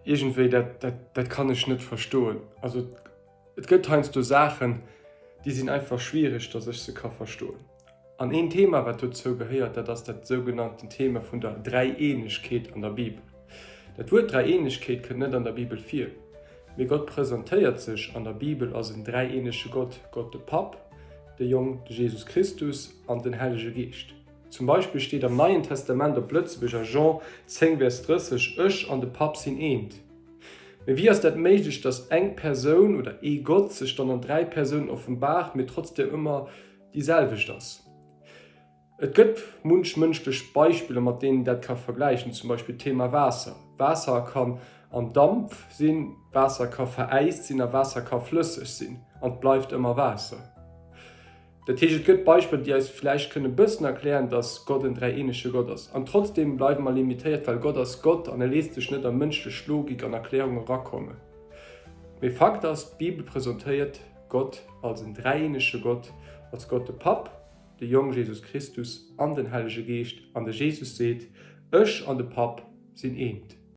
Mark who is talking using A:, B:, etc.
A: Iergendwéi, dat, dat, dat kann ech net verstoen. Also et gëtt heiansdo Saachen, déi sinn einfach schwiereg, dass ech se ka verstoen. An een Thema, wat dozou gehéiert, dat ass dat sougenannten Thema vun der Dräieenegkeet an der Bibel. Dat Wuert Dräieenegkeet kënnt net an der Bibel vir, mee Gott presentéiert sech an der Bibel als en dräieenege Gott, Gott de Papp, de Jong, de Jesus Christus an den Hellege Geescht. Zum Beispill steet am Neien Testament op Lëtzebuerg a Jean 10 Vers 30, Ech an de Papp sinn eent. Mee wéi ass dat méiglech, datt eng Persoun oder ee Gott sech dann an 3 Persounen offenbaart, mee trotzdem ëmmer déi selwecht ass? Et gëtt munch mënschlech Beispiller, mat deenen een dat ka vergläichen, zum Beispill d'Thema Waasser. Waasser kann an Dampf sinn, Waasser ka veräist sinn a Waasser ka flësseg sinn, an et bleift ëmmer Waasser. Dat heescht, et gëtt Beispiller, déi eis vläicht kënnen e bëssen erklären, dass Gott en dräieenege Gott ass. An trotzdeem bleiwe mer limitéiert, well Gott ass Gott an e léisst sech net a mënschlech Logik an Erklärung erakommen. Mee Fakt ass, d'Bibel presentéiert Gott als en dräieenege Gott, als Gott de Papp, de Jong Jesus Christus an den Hellege Geescht. An de Jesus seet, Ech an de Papp sinn eent.